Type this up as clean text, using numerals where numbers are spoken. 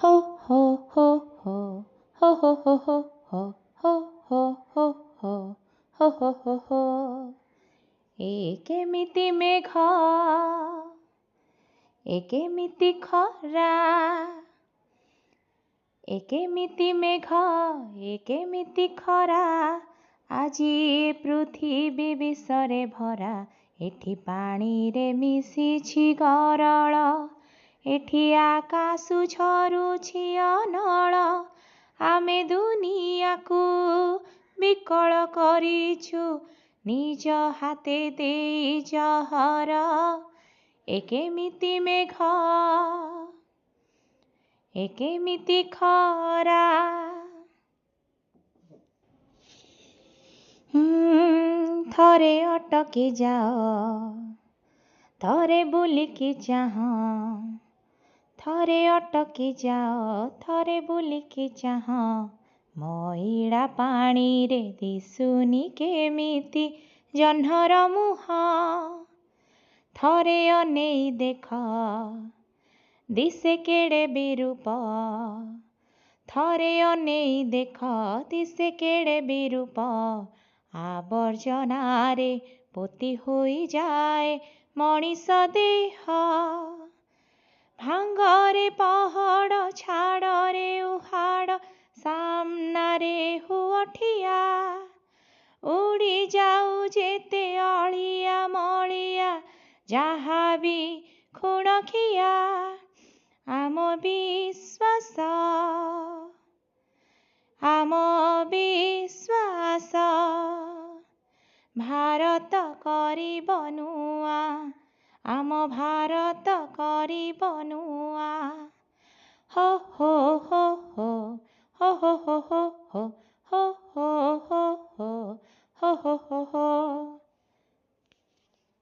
ହୋ ହୋ ହୋ ହୋ ହୋ ହୋ ହୋ ହୋ ହୋ ହୋ ହୋ ହୋ ହୋ ହୋ ହୋ ହୋ ହୋ। ଏ କେମିତି ମେଘ, ଏ କେମିତି ଖରା, ଏ କେମିତି ମେଘ, ଏ କେମିତି ଖରା, ଆଜି ଏ ପୃଥିବୀ ବିଷରେ ଭରା। ଏଠି ପାଣିରେ ମିଶିଛି ଗରଳ, ଏଠି ଆକାଶୁ ଝରୁଛି ଅନଳ। ଆମେ ଦୁନିଆକୁ ବିକଳ କରିଛୁ ନିଜ ହାତେ ଦେଇ ଜହର। ଏ କେମିତି ମେଘ, ଏ କେମିତି ଖରା। ଥରେ ଅଟକି ଯାଅ, ଥରେ ବୁଲିକି ଚାହଁ। ଥରେ ଅଟକି ଯାଅ, ଥରେ ବୁଲିକି ଚାହଁ, ମଇଳା ପାଣିରେ ଦିଶୁନି କେମିତି ଜହ୍ନର ମୁହଁ? ଥରେ ଅନେଇ ଦେଖ, ଦିଶେ କେଡ଼େ ବିରୂପ। ଥରେ ଅନେଇ ଦେଖ, ଦିଶେ କେଡ଼େ ବିରୂପ। ଆବର୍ଜନାରେ ପୋତି ହୋଇଯାଏ ମଣିଷ ଦେହ। ଭାଙ୍ଗରେ ପହଡ଼, ଛାଡ଼ରେ ଉହାଡ଼, ସାମ୍ନାରେ ହୁଅ ଠିଆ। ଉଡ଼ି ଯାଉ ଯେତେ ଅଳିଆ ମଳିଆ, ଯାହା ବି ଖୁଣଖିଆ। ଆମ ବିଶ୍ୱାସ, ଆମ ବିଶ୍ୱାସ, ଭାରତ କରିବ ନୂଆ, ଆମ ଭାରତ କରିବ ନୂଆ। ହୋ ହୋ ହୋ ହୋ ହୋ ହୋ ହୋ ହୋ ହୋ ହୋ ହୋ ହୋ ହୋ ହୋ ହୋ ହୋ ହୋ।